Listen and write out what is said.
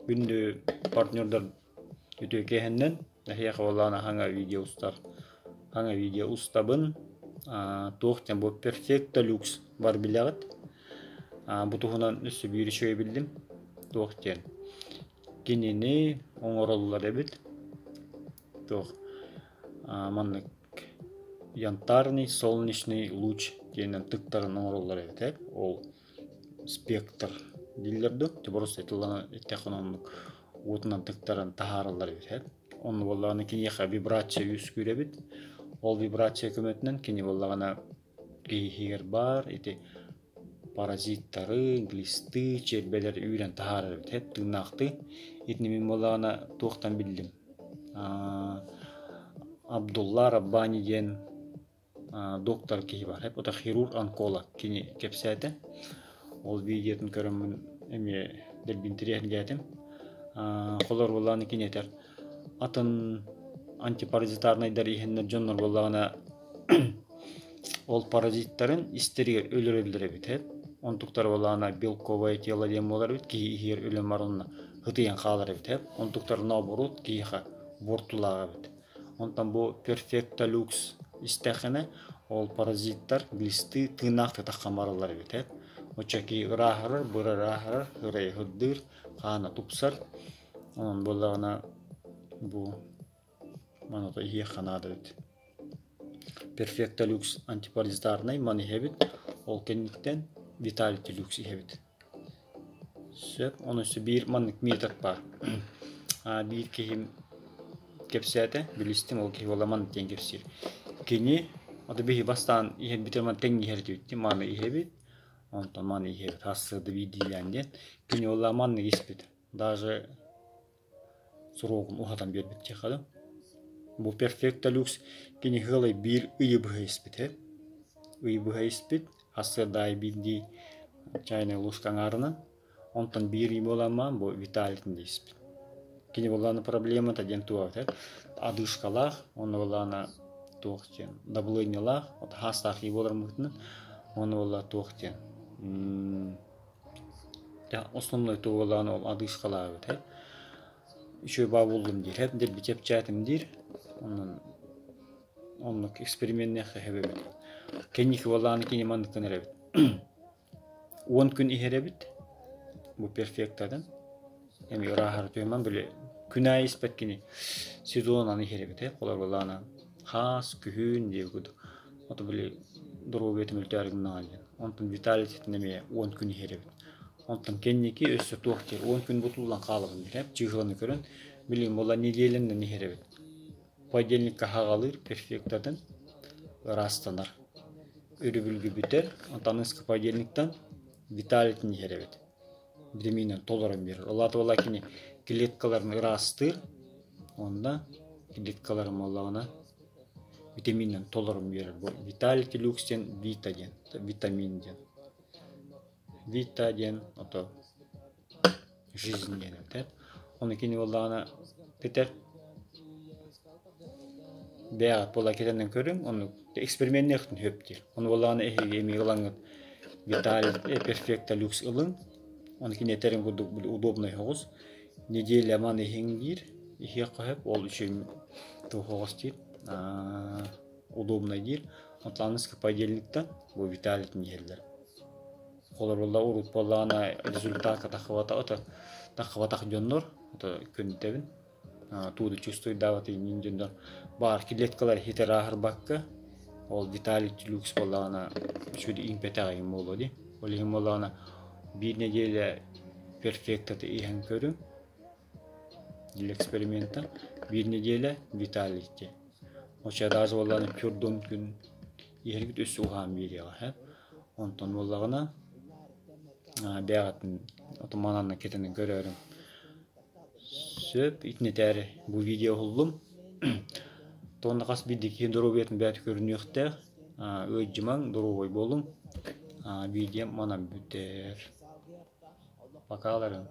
Күндү партнердар үтүө киэһэннэн эһиэхэ буоллаҕына хаҥа видео устар хаҥа видео устабын туох диэн бу Perfecto Lux бар билэҕит бу туһунан өссө биир үчүгэй биллим туох диэн кинини оҥороллор эбит туох маннык янтарный солнечный луч диэнинэн тыктаран оҥороллор эбит ээ ол спектр дииллэр дуо просто тылланан эттэххинэ оннук уотунан тыктаран таһаараллар эбит ээ онно буоллаҕына киниэхэ вибрация үөскүүр эбит ол вибрация көмөтүнэн кини буоллаҕына киһи иһигэр баар ити паразиттары глисты чиэрбэлэр үүрэн таһаарар эбит ээ тыыннаахтыы итини мин буоллаҕына туохтан биллим Абдулла Раббани диэн доктор киһи баар это хирург-онколог кини кэпсээтэ ол видеотун көрөммүн эмиэ дэлби интэриэһиргээтим холор буоллаҕына кини этэр атын антипаразитарнайдар иһэннэр дьоннор буоллаҕына ол паразиттарын истэригэр өлөрөллөр эбит онтуктара буоллаҕына белковое тело диэн буолар эбит киһи иһигэр өлөн баран ытыйан хаалар эбит онтуктара наоборот киһиэхэ буортулаах эбит Онтон бу Perfecta Lux истэххинэ, ол паразиттар глисты тыыннаах тутаххан бараллар эбит ээ. Оччо киһи ырааһырар, быр ырааһырар, ырайы ырдыыр, хаана тупсар. Онон буоллаҕына бу маната иһиэххэ наада эбит. Perfecta Lux антипаразитарнай маны иһэбит. Ол кэнниттэн Vitality Lux иһэбит. Сөп, ону өссө биир маннык метод баар. Биир киһим кэпсээтэ, билистим, ол киһи буолла маннык диэн кэпсиир. Кини, ото биһи бастаан иһэрбитин маны тэҥ иһэр этибит, маны иһэбит, онтон маны иһэбит, сарсыарда биирдиилээн диэн. Кини буолла маннык испит. Даже суруогун уһатан биэрбит диэххэ дуу. Бу Perfecto Lux кини сыалай биир ыйы быһа испит ээ. Ыйы быһа испит, сарсыарда аайы биирдии чайная ложка аҥаарынан, онтон биир ый буолан бу Виталитин испит. Кини буоллаҕына проблемата диэн туох этэ одышкалаах, онно буоллаҕына туох диэн давлениелаах, хаастаах киһи буолар быһыытынан, онно буолла туох диэн Основной туһулаан ол одышкалаабыт ээ. Үчүгэй баа буллум диир, эт дэлби чэпчээтим диир. Онон оннук эксперименниэххэ сөп эбит. Кэнники буоллаҕына кини маннык гынар эбит. 10 күн иһэр эбит. Бу перфектатын. Эми ырааһар туйман били күн аайы испэт кини сезонан иһэр эбит ээ. Холор буоллаҕына хаас, күһүн диир курдук. Ото били доруобуйата мөлтөөрү гыннаҕа диэн. Онтон Виталий итиннэ эмиэ 10 күн иһэр эбит. Онтон кэнники өссө туох диир, 10 күн бутуллан хаалабын диир. Чыыһыланы көрөн, билигин буолла неделянан иһэр эбит. Понедельникка хаҕалыыр перфектатын ыраастанар. Өрөбүлгэ бүтэр, онтон аныгыскы понедельниктан Виталитин иһэр эбит. Витаминын толорон биэрэр. Ол аата буолла кини клеткаларын ыраастыыр, онно клеткаларын буоллаҕына витаминынан толорон биэрэр. Бу Vitality Lux диэн Vita диэн, витамин диэн. Vita диэн ото жизнь диэн эбит. Ону кини буоллаҕына этэр бэйэҕит буола кэтэнэн көрүҥ, оннук эксперименниэхтин сөп диир. Ону буоллаҕына эһиги эмиэ ылаҥҥыт Vitality Perfecta Lux ылыҥ. Ону кини этэрин курдук удобнай соҕус. Неделя маны иһиҥ диир, иһиэххэ сөп, ол үчүгэй туох оҕус диир, удобнай диир. Онтон аныгыскы понедельниктан бу Виталитин иһэллэр. Холобура урут буоллаҕына результакка таххыбатах таххыбатах дьоннор, это күнтэбин, тууду чувствуйдаабат иҥин дьоннор баар клеткалар хитер ааһырбакка ол Виталий Люкс буоллаҕына үчүгэй иҥпэтэх иһин буолуо дии. Ол иһин буоллаҕына биир нэдиэлэ перфектаты иһэн көрүҥ для эксперимента биир нэдиэлэ Виталий диэн. Оччо даже буоллаҕына пюрдон күн иһэргит өссө уһаан биэриэҕэ. Онтон буоллаҕына бэйэҕитин отумананна кэтэнэн көрөөрүҥ. Сөп, итинэтээри бу видео уһуллум. Туонна хас биирдии киһи доруобуйатын бэйэтэ көрүнүөхтээх. Ыалдьымаҥ, доруобай буолуҥ. Видеом манан бүтэр. Пока-ларыҥ.